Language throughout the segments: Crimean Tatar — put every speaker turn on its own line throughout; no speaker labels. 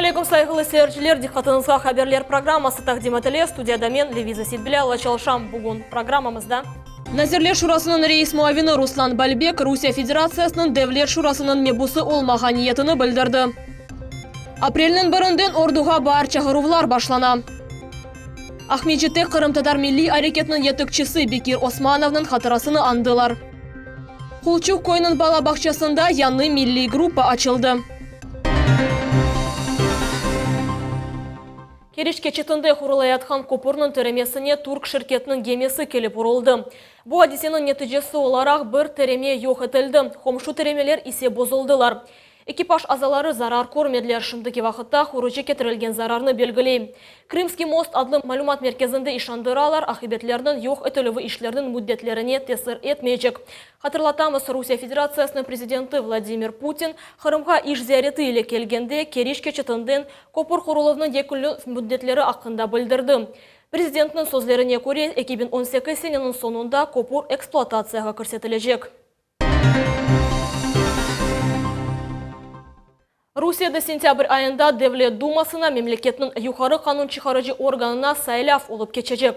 Aleykum, sayğılı seyirciler! Diqqatıñızğa haberler programması taqdim etile. Studiyada men, Leviza Seytbilâlova, çalışam. Bugün programmamızda. Nazirler Şurasınıñ reis muavini Ruslan Balbek Rusiye Federatsiyasınıñ Devlet Şurasınıñ mebusı olmağa niyetini bildirdi. Aprelniñ birinden orduğa baar çağıruvlar başlana. Aqmescitte qırımtatar milliy areketiniñ yetekçisi Bekir Osmanovnıñ hatırasını añdılar. Qulçuq köyüniñ bala bağçasında yañı milliy gruppa açıldı. Keriç keçitinde qurulayatqan köpürniñ tiremesine türk şirketiniñ gemisi kelip uruldı. Bu adiseniñ neticesi olaraq bir tireme yoq etildi, qomşu tiremeler ise bozuldılar. Ekipaj azaları zarar körmediler, şimdiki vaqıtta qurucı ketirilgen zararnı belgiley. Krımskiy most adlı malümat merkezinde işandıralar, aqibetlerniñ yoq etilüvi işlerniñ müddetlerine tesir etmeycek. Hatırlatamız, Rusiye Federatsiyasınıñ prezidenti Vladimir Putin Qırımğa iş ziyareti ile kelgende Keriç keçitinden köpür quruluvnıñ yekünli müddetleri aqqında bildirdi. Prezidentniñ sözlerine köre, 2018 seneniñ soñunda köpür ekspluatatsiyağa kirsetilecek. Rusiyede sentâbr ayında Devlet Dumasına, memleketniñ yuqarı qanun çıqarıcı organına saylav olıp keçecek.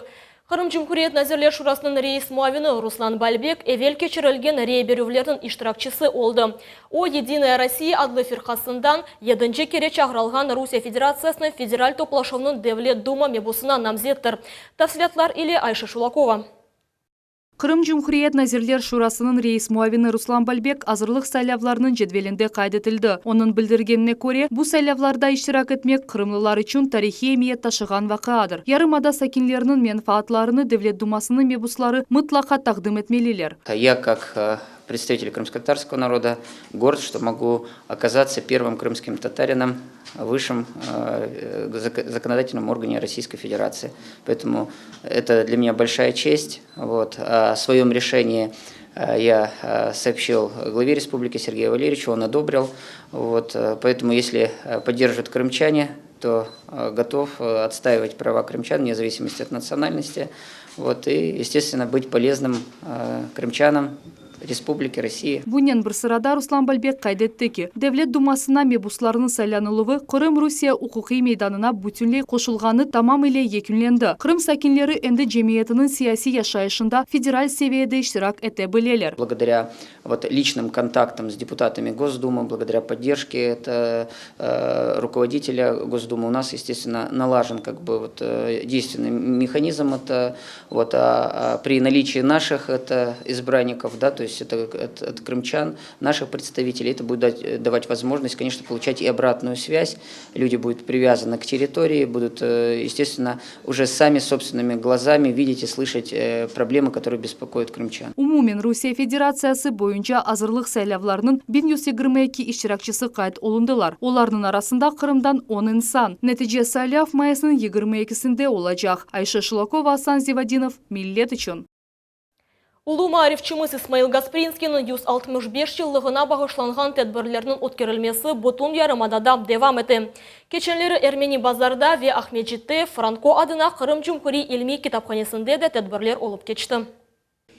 Qırım Cumhuriyet Nazirler Şurasınıñ reis muavini Ruslan Balbek evel keçirilgen rey berüvlerniñ iştirakçisi oldı. O, Yedinaya Rossiya adlı firqasından yedinci kere çağırılğan Rusiye Federatsiyasınıñ Federal Toplaşuvınıñ Devlet Duma mebusına namzettir. Tafsilâtlar ile Ayşe Şulakova.
Qırım Cumhuriyet Nazirler Şurasınıñ reis muavini Ruslan Balbek azırlıq saylavlarnıñ cedvelinde qayd etildi. Onıñ bildirgenine köre, bu saylavlarda iştirak etmek qırımlılar içün tarihiy emiyet taşığan vaqiadır. Yarımada sakinleriniñ menfaatlarını Devlet Dumasınıñ mebusları mıtlaqa taqdim etmeliler.
Ya kak Представитель крымскотатарского народа, горд, что могу оказаться первым крымским татарином в высшем законодательном органе Российской Федерации. Поэтому это для меня большая честь. Вот. О своем решении я сообщил главе республики Сергею Валерьевичу, он одобрил. Вот. Поэтому если поддержат крымчане, то готов отстаивать права крымчан вне зависимости от национальности. Вот, и, естественно, быть полезным крымчанам, Республики, России.
Bunen bir sırada Ruslan Balbek qayd etti ki, Devlet Dumasına mebuslarnıñ saylanıluvı Qırım Rusiye uquqiy meydanına bütünley qoşulğanı tamam ile yekünlendi, Qırım sakinleri endi cemiyetiniñ siyasiy yaşayışında federal seviyede iştirak ete bileler.
Благодаря Вот личным контактам с депутатами Госдумы, благодаря поддержке это руководителя Госдумы у нас, естественно, налажен как бы вот действенный механизм это вот а при наличии наших это избранников, да, то есть это от, от крымчан, наших представителей, это будет дать, давать возможность, конечно, получать и обратную связь. Люди будут привязаны к территории, будут, естественно, уже сами собственными глазами видеть и слышать проблемы, которые беспокоят крымчан.
Umumen Rusiye Federatsiyası boyunca azırlıq saylavlarınıñ 1122 iştirakçisi qayd olundılar, olarnıñ arasında Qırımdan on insan. Netice saylav mayısnıñ yigirmi ekisinde olacaq. Ayşe Şulakova, Asan Zivadinov, Millet içün.
Ulu maarifçimiz İsmail Gasprinskiyniñ 165 yıllığına bağışlanğan tedbirlerniñ ötkerilmesi bütün yarımadada devam ete. Keçenleri Ermeni Bazarda ve Aqmescitte Franko adına Qırım Cumhuriy ilmiy kitaphanesinde de tedbirler olıp keçti.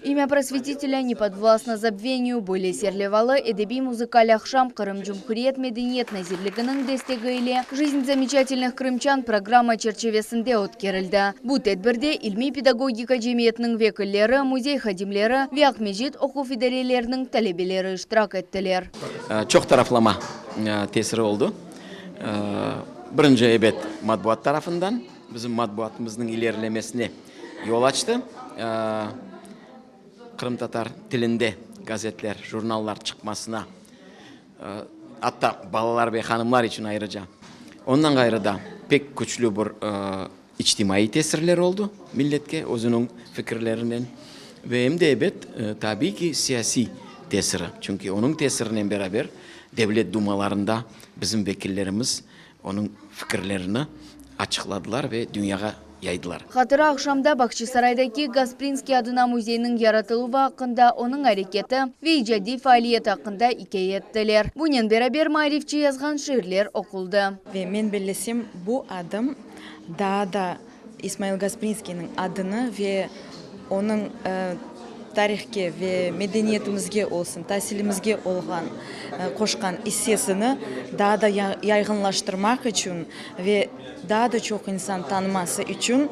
İmya prosvetitelya ne podvlastno zabveniyu böyle serlevalı edebiy-muzıkal aqşam Qırım Cumhuriyet Medeniyet nazirliginiñ destegi ile Жизнь замечательных krımçan programma çerçivesinde ötkerildi. Bu tedbirde ilmiy-pedagogika cemiyetiniñ vekilleri, müzey hadimleri ve Aqmescit oquv idareleriniñ talebeleri iştirak ettiler.
Çoq taraflama tesiri oldı. Birinci, ebet, matbuat tarafından, bizim matbuatımıznıñ ilerilemesine yol açtı. Qırımtatar tilinde gazetler, jurnallar çıqmasına, atta balalar ve hanımlar içün ayrıca. Ondan ğayrı da pek küçlü bir içtimaiy tesirler oldı milletke özüniñ fikirlerinen. Ve em de, ebet, tabiiy ki, siyasiy tesiri. Çünki onıñ tesirinen beraber devlet dumalarında bizim vekillerimiz Onıñ fikirlerini açıqladılar ve dünyağa yaydılar.
Hatıra aqşamda Bağçasaraydaki Gasprinskiy adına müzeyniñ yaratıluvı aqqında, onıñ areketi ve icadiy faaliyeti aqqında ikâye ettiler. Bunen beraber maarifçi yazğan şiirler oquldı.
Ve men bellesem, bu adım daa da İsmail Gasprinskiyniñ adını ve onıñ. tarihke ve medeniyetimizge olsun, tasilimizge olğan qoşqan issesini daa da yayğınlaştırmaq içün ve daa da çoq insan tanıması içün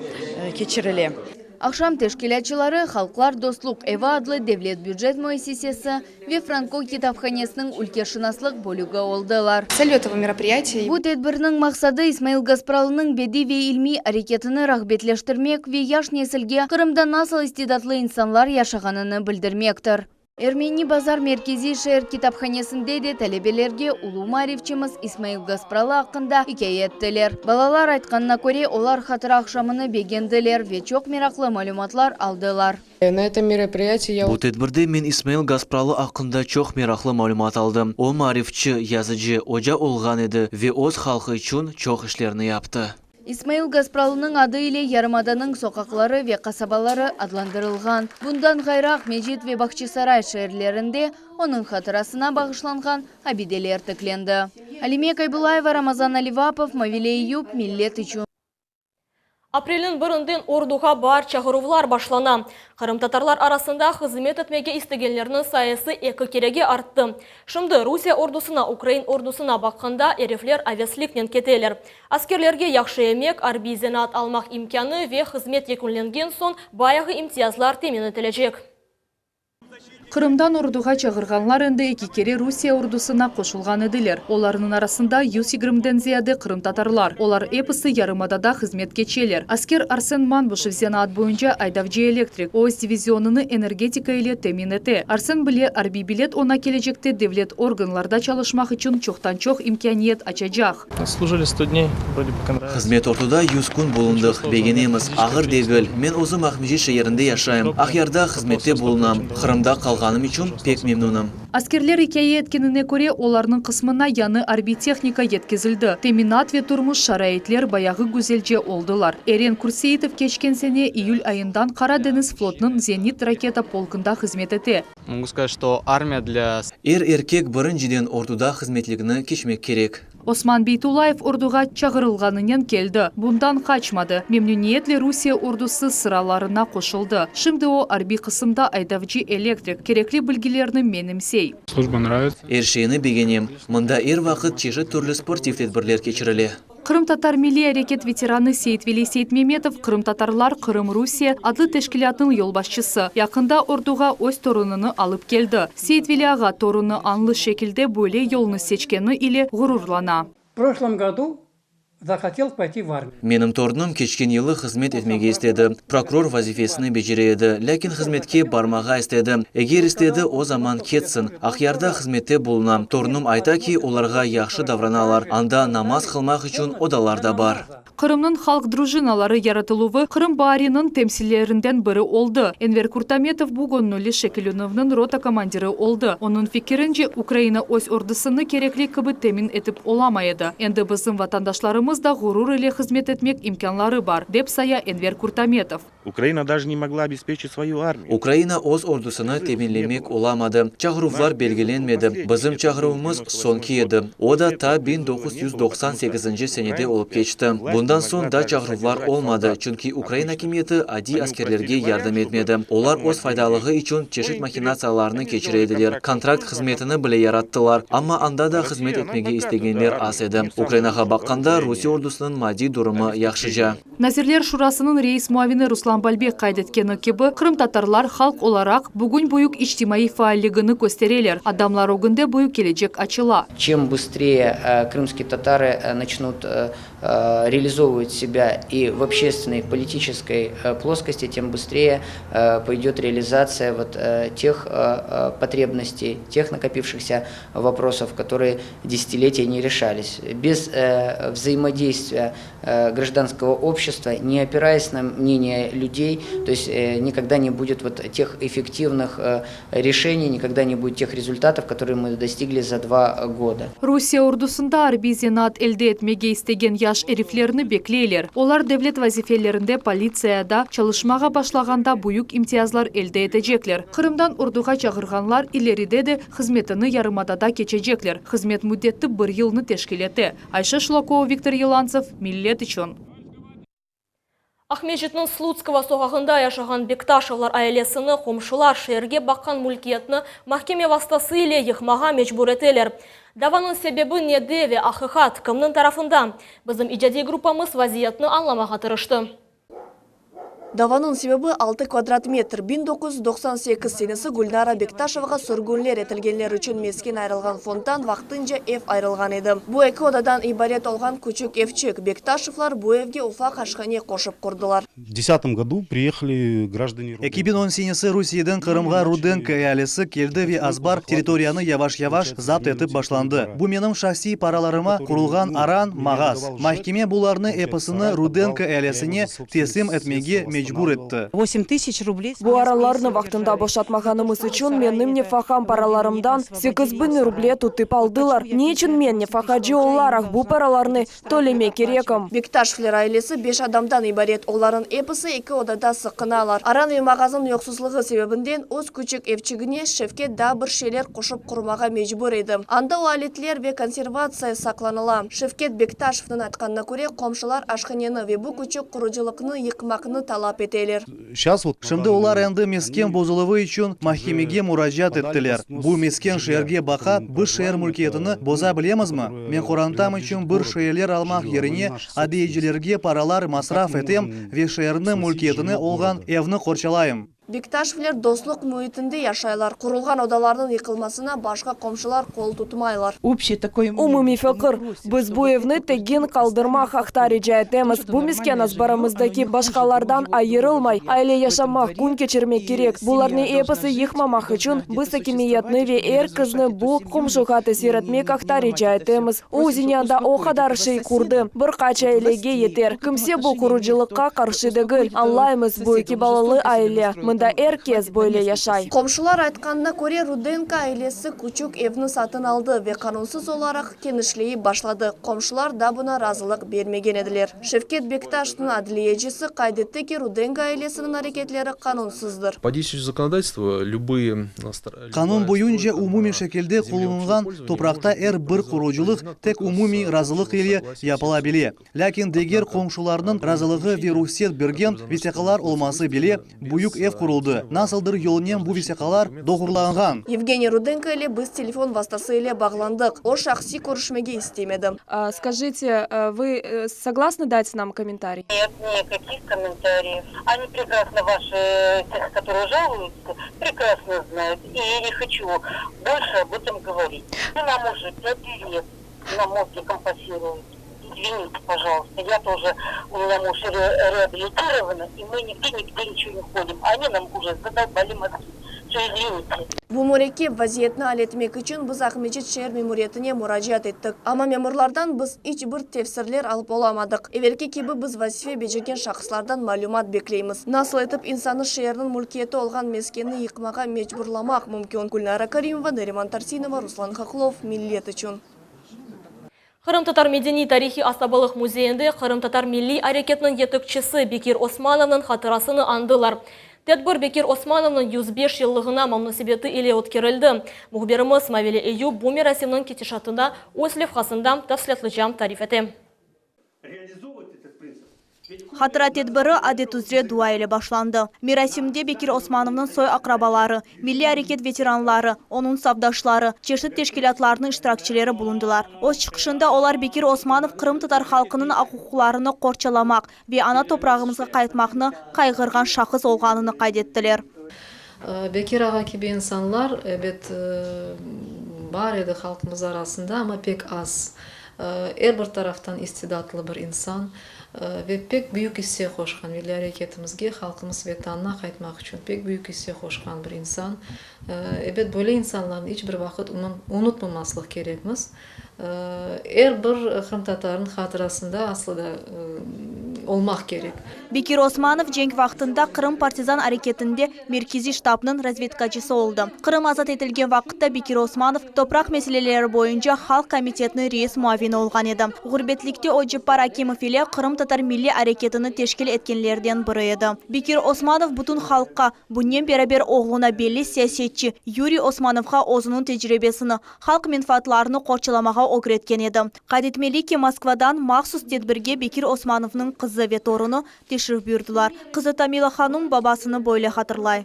keçirile.
Aqşam teşkilâtçıları Halqlar dostluq evi adlı devlet bücet müessisesi ve Franko kitaphanesiniñ ülkeşınaslıq bölügi oldılar.
Целью этого мероприятия.
Bu tedbirniñ maqsadı İsmail Gaspralınıñ bediy ve ilmiy areketini rağbetleştirmek ve yaş nesilge Qırımda nasıl istidatlı insanlar yaşağanını bildirmektir. Ermeni Bazar merkeziy şeer kitaphanesinde de talebelerge ulu maarifçimiz İsmail Gaspralı aqqında ikâye ettiler. Balalar aytqanına köre, olar hatıra aqşamını begendiler ve çoq meraqlı malümatlar aldılar.
Na etom meropriyatiyi ya.
Bu tedbirde men İsmail Gaspralı aqqında çoq meraqlı malümat aldım. O, maarifçi, yazıcı, oca olğan edi ve öz halqı içün çoq işlerni yaptı.
İsmail Gaspralınıñ adı ile yarımadanıñ soqaqları ve qasabaları adlandırılğan. Bundan ğayrı Aqmescit ve Bağçasaray şeerlerinde onıñ hatırasına bağışlanğan abideler tiklendi. Alime Kaybullayeva, Ramazan Alivapov, Mavile Eyüp, Millet içün.
Aprelniñ birinden orduğa baar çağıruvlar başlana. Qırımtatarlar arasında hızmet etmege istegenlerniñ sayısı eki kerege arttı. Şimdi Rusiye ordusına ukrain ordusına baqqanda erifler avesliknen keteler. Askerlerge yahşı emek, arbiy zenaat almaq imkânı ve hızmet yekünlengen soñ bayağı imtiyazlar temin etilecek.
Qırımdan orduğa çağırğanlar endi eki kere Rusiye ordusına qoşulğan ediler. Olarnıñ arasında yüz yigirmiden ziyade qırımtatarlar. Olar episi yarımadada hızmet keçeler. Asker Arsen Manbuşev zenaat boyunca aydavcı-elektrik, öz divizionını energetika ile temin ete. Arsen bile, arbiy bilet oña kelecekte devlet organlarda çalışmaq içün çoqtan-çoq imkâniyet açacaq.
Slujili sto dney, vrode bi ponravilось.
Hızmet orduda 100 kün bulundıq, begenemiz, ağır degil. Men özüm Aqmescit şeerinde yaşayım, Aqyarda hızmette bulunam. Qırımda qalğanım içün pek memnünim.
Askerler ikâye etkenine köre, olarnıñ qısmına yañı arbiy tehnika yetkizildi, teminat ve turmuş şaraitler bayağı güzelce oldılar. Eren Kurseitov keçken sene iyül ayından Qara deñiz flotınıñ zenit raketa polkında hızmet ete.
Mogu skazat, çto armiya dlâ.
Er erkek birinciden orduda hızmetligini keçmek kerek.
Osman Beytullayev orduğa çağırılğanınen keldi, bundan qaçmadı, memnüniyetle Rusiye ordusı sıralarına qoşuldı. Şimdi o, arbiy qısımda aydavcı-elektrik, kerekli bilgilerni menimsey.
Slujba nravitsâ.
Er şeyni begenem. Mında er vaqıt çeşit türlü sportiv tedbirler keçirile.
Qırımtatar milliy areket veteranı Seytveli Seytmemetov Qırımtatarlar, Qırım, Rusiye adlı teşkilâtnıñ yolbaşçısı, yaqında orduğa öz torunını alıp keldi. Seytveli ağa torunı añlı şekilde böyle yolnı seçkeni ile ğururlana.
V proşlom godu zahotel poyti v armiyu.
Menim torunım keçken yılı hızmet etmege istedi. Prokuror vazifesini becere edi, lâkin hızmetke barmağa istedi. Eger istedi, o zaman ketsin. Aqyarda hızmette buluna. Torunım ayta ki, olarğa yahşı davranalar, anda namaz qılmaq içün odalar da bar.
Qırımnıñ halq drujinaları yaratıluvı Qırım baariniñ temsillerinden biri oldı. Enver Kurtametov bu göñülli şekillenüvniñ rota komandiri oldı. Onıñ fikirince, Ukraina öz ordusını kerekli kibi temin etip olamay edi. Endi bizim vatandaşlarımız da ğurur ile hızmet etmek imkânları bar, dep saya Enver Kurtametov.
Ukraina daje ne mogla obespeçit svoyu armiyu.
Ukraina öz ordusını teminlemek olamadı. Çağıruvlar belgilenmedi. Bizim çağıruvımız soñki edi. O da ta 1998 senede olıp keçti. Bundan soñ da çağıruvlar olmadı, çünki ukrain akimiyeti adiy askerlerge yardım etmedi. Olar öz faydalığı içün çeşit mahinatsiyalarnı keçire ediler. Kontrakt hızmetini bile yarattılar, amma anda da hızmet etmege istegenler az edi. Ukrainağa baqqanda, Rusiye ordusınıñ maddiy durumı yahşıca.
Nazirler Şurasınıñ reis muavini Ruslan Balbek qayd etkeni kibi, qırımtatarlar halq olaraq bugün büyük içtimaiy faalligini köstereler, adamlar ögünde büyük kelecek açıla.
Çem bıstreye krımskiye tatarı načnut realizovyvat sebâ i v obşestvennoy, i v politiçeskoy ploskosti, tem bıstreye poydet realizatsiya vot teh potrebnostey, teh nakopivşihsâ voprosov, kotorıye desetiletiya ne reşalis. Bez vzaimodeystviya grajdanskogo obşestva, ne opirayas na mneniye lyudey, to est nikogda ne budet vot teh effektivnıh reşeniy, nikogda ne budet teh rezultatov, kotorıye mı dostigli za dva goda.
Rusiye ordusında arbiy zenaat elde etmege istegen yaş eriflerni bekleyler. Olar devlet vazifelerinde, politsiyada çalışmağa başlağanda büyük imtiyazlar elde etecekler. Qırımdan orduğa çağırğanlar ileride de hızmetini yarımadada keçecekler. Hızmet müddeti bir yılnı teşkil ete. Ayşe Şulakova, Viktor Yelantsev, Millet içün.
Aqmescitniñ Slutskogo soqağında yaşağan Bektaşevlar ailesini qomşular şeerge baqqan mülkiyetni mahkeme vastası ile yıqmağa mecbur eteler. Davanıñ sebebi nede ve aqiqat kimniñ tarafında? Bizim icadiy gruppamız vaziyetni añlamağa tırıştı.
Davanıñ sebebi altı kvadrat metr. 1998 senesi Gülnara Bektaşevağa sürgünler etilgenler içün mesken ayırılğan fonddan vaqtınca ev ayırılğan edi. Bu eki odadan ibaret olğan küçük evçik. Bektaşevlar bu evge ufaq aşhane qoşıp qurdılar.
Desâtom godu priehali grajdanı Rudenko.
2010 senesi Rusiyeden Qırımğa Rudenko ealisi keldi ve azbar territoriyanı yavaş-yavaş zapt etip başlandı. Bu menim şahsiy paralarıma qurulğan aran, mağaz. Mahkeme bularnı episini Rudenko ealesine teslim etmege mecbur etti.
Bu aranlarnı vaqtında boşatmağanımız içün menim nefaqam paralarımdan 8000 ruble tutıp aldılar. Ne içün men, nefaqacı olaraq, bu paralarnı tölemek kerekim?
Bektaşevler ailesi beş adamdan ibaret, olarnıñ episi eki odada sıqınalar. Aran ve mağaznıñ yoqsuzlığı sebebinden öz küçük evçigine Şevket daa bir şeyler qoşıp qurmağa mecbur edi. Anda o aletler ve konservatsiya saqlanıla. Şevket Bektaşevniñ aytqanına köre, qomşular aşhaneni ve bu küçük qurucılıqnı yıqmaqnı talap eteler.
Şimdi olar endi mesken bozuluvı içün mahkemege muracaat ettiler. Bu mesken şeerge baqa, biz şeer mülkiyetini boza bilemizmi? Men qorantam içün bir şeyler almaq yerine adliyecilerge paralar masraf etem ve şeerniñ mülkiyetine olğan evni qorçalayım.
Bektaşevler dostluq müitinde yaşaylar. Qurulğan odalarnıñ yıqılmasına başqa qomşular qol tutmaylar.
Umumiy fikir, biz bu evni tegin qaldırmaq aqta rica etemiz. Bu mesken azbarımızdaki başqalardan ayırılmay. Aile yaşamaq, kün keçirmek kerek. Bularnı episi yıqmamaq içün biz akimiyetni ve er kesni bu qomşuğa tesir etmek aqta rica etemiz. O, dünyada o qadar şey qurdı, bir qaç ailege yeter. Kimse bu qurucılıqqa qarşı degil. Añlaymız, bu eki balalı aile, mında er kes böyle yaşay.
Qomşular aytqanına köre, Rudenko ailesi küçük evni satın aldı ve qanunsız olaraq kenişleyip başladı. Qomşular da buña razılıq bermegen ediler. Şevket Bektaşnıñ adliyecisi qayd etti ki, Rudenko ailesiniñ areketleri qanunsızdır.
Po действующему законодательству любые
Qanun boyunca umumiy şekilde qullanılğan topraqta er bir qurucılıq tek umumiy razılıq ile yapıla bile. Lâkin diger qomşularnıñ razılığı ve ruhset bergen vesiqalar olması bile, büyük ev quruldı, nasıldır yolnen bu vesiqalar doğrulanğan.
Yevgeniy Rudenko ile biz telefon vastası ile bağlandıq. O, şahsiy körüşmege istemedi.
Skajite, vı soglasnı dat nam kommentariy?
Net, nikakih kommentariyev. Oni prekrasno vaşı, teh, kotorıye jaluются, prekrasno znayut, i ya ne hoçu bolše ob etom govorit. Nam uje pyat let nam mozgi kompasiruyut. Izvinite, pozhaluysta, ya tože, u menya muž reabilitirovany, i mı nigde nigde niçego ne hodim. Oni nam uje zadolbali mozgi. Vse, izvinite.
Bu mürekkep vaziyetni al etmek içün biz Aqmescit şeer memuriyetine muracaat ettik. Amma memurlardan biz iç bir tefsirler alıp olamadıq. Evelki kibi biz vazife becergen şahıslardan malümat bekleymiz. Nasıl etip insannı şeerniñ mülkiyeti olğan meskenni yıqmağa mecburlamaq mümkün? Gülnara Karimova, Nariman Tarsinova, Ruslan Hohlov, Millet içün.
Qırımtatar medeniy-tarihiy asabalıq müzeyinde qırımtatar milliy areketiniñ yetekçisi Bekir Osmanovnıñ hatırasını añdılar. Tedbir Bekir Osmanovnıñ 105 yıllığına munasebeti ile ötkerildi. Mühbirimiz Mavile Eyüp bu merasimniñ ketişatını öz levhasında tafsilâtlıca tarif ete.
Hatıra tedbiri adet üzre dua ile başlandı. Merasimde Bekir Osmanovnıñ soy-aqrabaları, milliy areket veteranları, onıñ safdaşları, çeşit teşkilâtlarnıñ iştirakçileri bulundılar. Öz çıqışında olar Bekir Osmanov qırımtatar halqınıñ aq-uquqlarını qorçalamaq ve ana toprağımızğa qaytmaqnı qayğırğan şahıs olğanını qayd ettiler.
Bekir ağa kibi insanlar, ebet, bar edi halqımız arasında, amma pek az. Er bir taraftan istidatlı bir insan ve pek büyük isse qoşqan milliy areketimizge, halqımız Vetanına qaytmaq içün pek büyük isse qoşqan bir insan. Ebet, böyle insanlarnı iç bir vaqıt unutmamaslıq kerekmiz. Er bir qırımtatarnıñ hatırasında aslı da olmaq kerek.
Bekir Osmanov cenk vaqtında Qırım partizan areketinde Merkeziy ştabnıñ razvedkacısı oldı. Qırım azat etilgen vaqıtta Bekir Osmanov topraq meseleleri boyunca Halq komitetiniñ reis muavini olğan edi. Ğurbetlikte o Ceppar Akimov ile qırımtatar milliy areketini teşkil etkenlerden biri edi. Bekir Osmanov bütün halqqa, bunnen beraber oğluna belli siyasetçi Yuriy Osmanovğa özüniñ tecribesini, halq menfaatlarını qorçalamağa ögretken edi. Qayd etmeli ki, Moskvadan mahsus tedbirge Bekir Osmanovnıñ qızı. Qızı ve torunı teşrif buyurdılar. Qızı Tamila hanum babasını böyle hatırlay.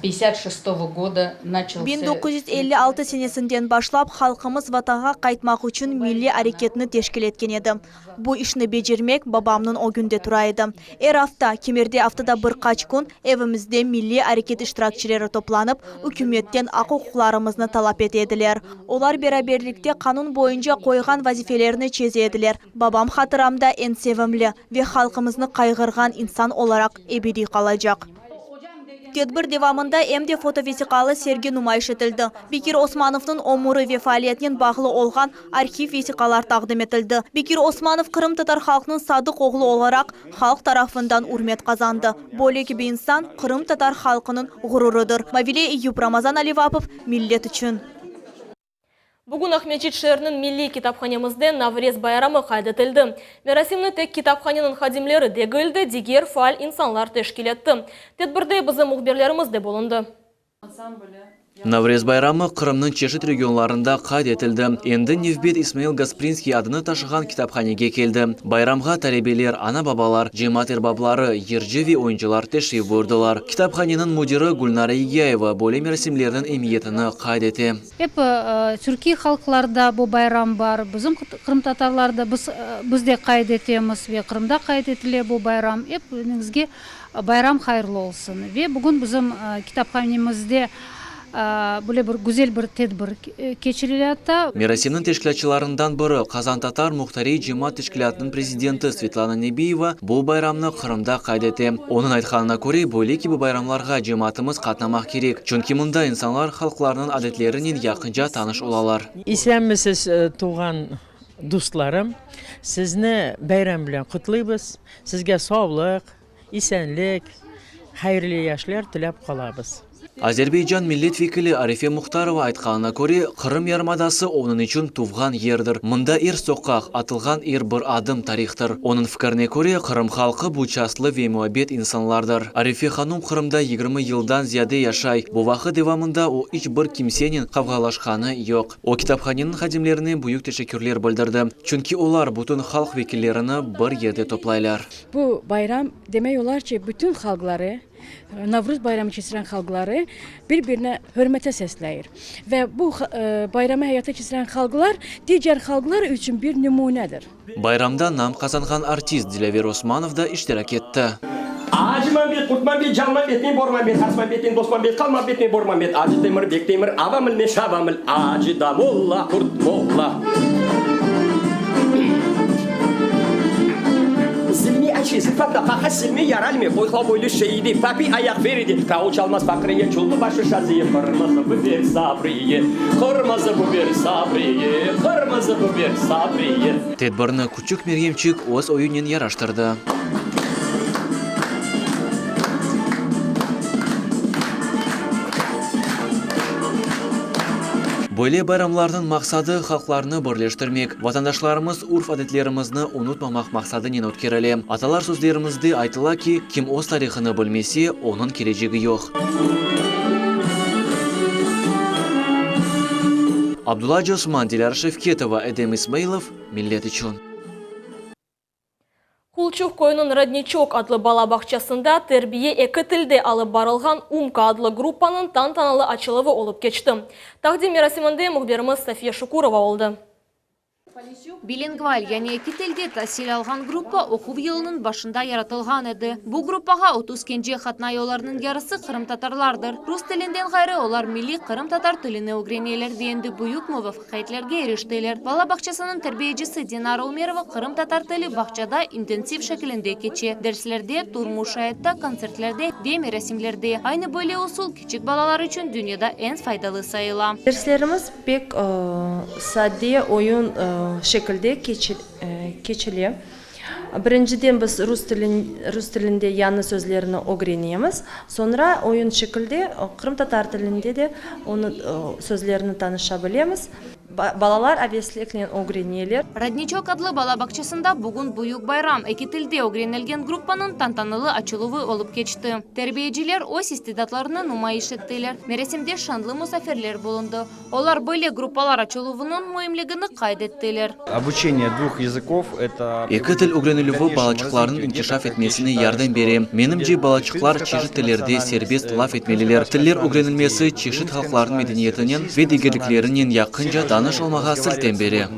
1956 senesinden başlap halqımız Vatanğa qaytmaq içün milliy areketni teşkil etken edi. Bu işni becermek babamnıñ ögünde tura edi. Er afta, kimerde aftada bir qaç kün evimizde milliy areket iştirakçileri toplanıp, ükümetten aq-uquqlarımıznı talap ete ediler. Olar beraberlikte qanun boyunca qoyğan vazifelerini çeze ediler. Babam hatıramda eñ sevimli ve halqımıznı qayğırğan insan olaraq ebediy qalacaq. Tedbir devamında em de fotovesiqalı sergi numayış etildi. Bekir Osmanovnıñ ömüri ve faaliyetinen bağlı olğan arhiv vesiqalar taqdim etildi. Bekir Osmanov qırımtatar halqnıñ sadıq oğlu olaraq halq tarafından ürmet qazandı. Böyle kibi insan qırımtatar halqınıñ ğururıdır. Mavile Eyüp, Ramazan Alivapov, Millet içün.
Bugün Aqmescit şeeriniñ milliy kitaphanemizde Navrez bayramı qayd etildi. Merasimni tek kitaphaneniñ hadimleri degil de, diger faal insanlar teşkil etti. Tedbirde bizim mühbirlerimiz de bulundı.
Navrez bayramı Qırımnıñ çeşit regionlarında qayd etildi. Endi nevbet İsmail Gasprinskiy adını taşığan kitaphanege keldi. Bayramğa talebeler, ana-babalar, cemaat erbapları, yırcı ve oyuncılar teşrif buyurdılar. Kitaphaneniñ müdiri Gülnara İgyayeva böyle merasimlerniñ emiyetini qayd ete.
Ep türkiy halqlarda bu bayram bar, bizim qırımtatarlarda biz biz de qayd etemiz ve Qırımda qayd etile bu bayram. Epiñizge bayram hayırlı olsun. Ve bugün bizim kitaphanemizde böyle bir güzel bir tedbir keçirilyata.
Merasimniñ teşkilâtçılarından biri, Qazantatar muhtariy cemaat teşkilâtınıñ prezidenti Svetlana Nebiyeva bu bayramnı Qırımda qayd ete. Onıñ aytqanına köre, böyle kibi bayramlarğa cemaatımız qatnamaq kerek, çünki mında insanlar halqlarnıñ adetlerinen yaqınca tanış olalar.
İsenmisiz, tuvğan dostlarım! Sizni bayram bilen qutluymız. Sizge savlıq, İsenlik, hayırlı yaşlar tilep qalamız.
Azerbaycan millet vekili Arife Muhtarova aytqanına köre, Qırım yarımadası onıñ içün tuvğan yerdir. Mında er soqaq, atılğan er bir adım tarihtır. Onıñ fikirine köre, Qırım halqı bu çastlı ve muabbet insanlardır. Arife hanum Qırımda 20 yıldan ziyade yaşay. Bu vaqıt devamında o iç bir kimsenen qavğalaşqanı yoq. O kitaphaneniñ hadimlerine büyük teşekkürler bildirdi, çünki olar bütün halq vekillerini bir yerde toplaylar.
Bu bayram, demek olar ki, bütün halqları, Navruz bayramı keçiren halqları bir-birine hürmete sesleyir. Ve bu bayramı hayata keçiren halqlar diger halqlar içün bir nümünedir.
Bayramda nam qazanğan artist Dilâver Osmanov da iştirak etti.
Acımambet, Qurtmambet, Calmambet, men Bormambet, Arsmambet, men Dosmambet, Qalmambet, men Bormambet, Acı Temir, Bek Temir, Avamil, men Şavamil, Acı da molla, Qurt molla. Zilmi açı, zilfatla, qaqa silmi, yaralmi, qoyqla boylu şeydi, papi ayaq veridi, qavul çalmaz faqriye, çullı başı şaziye, qırmızı biber sabriye, qırmızı biber sabriye, qırmızı biber sabriye.
Tedbirni küçük Meryemçik öz oyunen yaraştırdı. Böyle bayramlarnıñ maqsadı, halqlarnı birleştirmek, vatandaşlarımız urf-adetlerimizni unutmamaq maqsadınen ötkerile. Atalar sözlerimizde aytıla ki, kim öz tarihını bilmese, onıñ kelecegi yoq. Abdulla Acıosman, Dilâra Şevketova, Edem İsmailov, Millet içün.
Qulçuq köyüniñ Rodniçok adlı bala bağçasında terbiye eki tilde alıp barılğan Umka adlı gruppanıñ tantanalı açıluvı olıp keçti. Taqdim merasiminde mühbirimiz Safiye Şukurova oldı.
Bilingval, yani eki tilde tasil alğan gruppa oquv yılınıñ başında yaratılğan edi. Bu gruppağa 30 kence qatnay, olarnıñ yarısı qırımtatarlardır. Rus tilinden ğayrı olar milliy qırımtatar tilini ögreneler ve endi büyük muvafaqiyetlerge iriştiler. Bala bağçasınıñ terbiyecisi Dinara Umerova qırımtatar tili bağçada intensiv şekilinde keçe, derslerde, turmuş ayatta, kontsertlerde ve merasimlerde. Aynı böyle usul kiçik balalar içün dünyada eñ faydalı sayıla.
Derslerimiz pek sade oyun şekilde keçile. Birinciden biz rus rus tilinde yañı sözlerni ögrenemiz, soñra oyun şekilde qırımtatar tilinde de onı sözlerni tanışa bilemiz. Balalar avesliknen ögreneler.
Rodniçok adlı bala bağçasında bugün büyük bayram, eki tilde ögrenilgen gruppanıñ tantanalı açıluvı olıp keçti. Terbiyeciler öz istidatlarını numayış ettiler. Merasimde şanlı musafirler bulundı. Olar böyle gruppalar açıluvınıñ müimligini qayd ettiler.
Obuçeniye dvuh yazıkov, eto.
Eki til ögrenilüvi balaçıqlarnıñ inkişaf etmesine yardım bere. Menimce, balaçıqlar çeşit tillerde serbest laf etmeliler. Tiller ögrenilmesi çeşit halqlarnıñ medeniyetinen ve degerliklerinen yaqınca tanış olmağa siltem bere.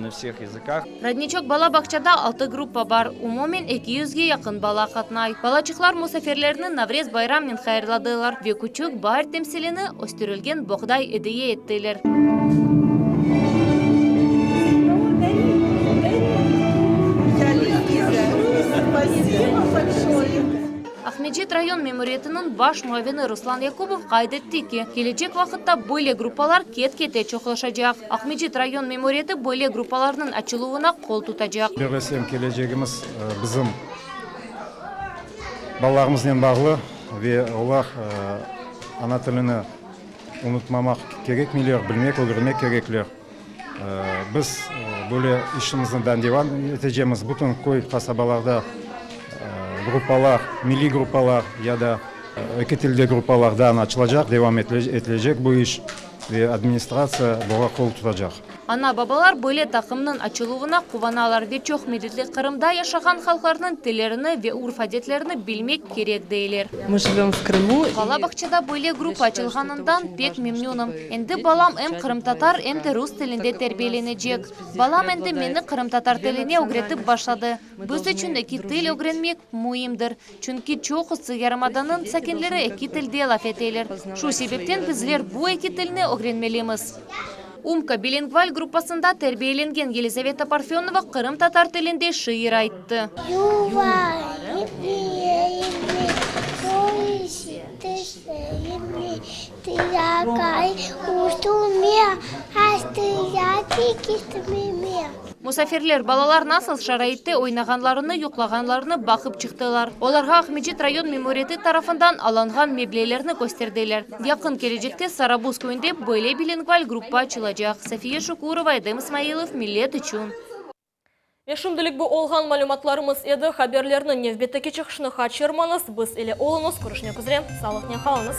Rodniçok bala bağçada altı gruppa bar, umumen eki yüzge yaqın bala qatnay. Balaçıqlar musafirlerni Navrez bayramnen hayırladılar ve küçük baar temsilini, östürilgen boğday ediye ettiler. Aqmescit rayon memuriyetiniñ baş muavini Ruslan Yakubov qayd etti ki, kelecek vaqıtta böyle gruppalar ket-kete çoqlaşacaq. Aqmescit rayon memuriyeti böyle gruppalarnıñ açıluvına qol tutacaq.
Birleşsem kelecegimiz bizim balalarımıznen bağlı ve olar ana tilini unutmamaq kerekmeyler, bilmek, ögrenmek kerekler. Biz böyle işimizni daa devam etecemiz. Bütün köy, qasabalarda gruppalar, milliy gruppalar ya da eki tilde gruppalar daa açılacaq, devam etilecek bu iş ve administratsiya buña qol tutacaq.
Ana-babalar böyle taqımnıñ açıluvına quvanalar ve çoq milletli Qırımda yaşağan halqlarnıñ tillerini ve urf-adetlerini bilmek kerek, deyler.
Mı jivem v Krımu.
Bala bağçada böyle gruppa açılğanından pek memnünim. Endi balam em qırımtatar, em de rus tilinde terbiyelenecek. Balam endi meni qırımtatar tiline ögretip başladı. Biz içün eki til ögrenmek müimdir, çünki çoqusı yarımadanıñ sakinleri eki tilde laf eteler. Şu sebepten bizler bu eki tilni ögrenmelimiz. Umka bilingval gruppasında terbiyelengen Yelizaveta Parfönova qırımtatar tilinde şiir ayttı. Musafirler, balalar nasıl şaraitte oynağanlarını, yuqlağanlarını baqıp çıqtılar. Olarğa Aqmescit rayon memuriyeti tarafından alınğan meblelerni kösterdiler. Yaqın kelecekte Sarabuz köyünde böyle bilingval gruppa açılacaq. Safiye Şukurova, Edem İsmailov, Millet içün.
Ve şimdilik bu olğan malümatlarımız edi. Haberlerniñ nevbetteki çıqışını qaçırmañız. Biz ile oluñız. Körüşmek üzre. Sağlıqnen qalıñız.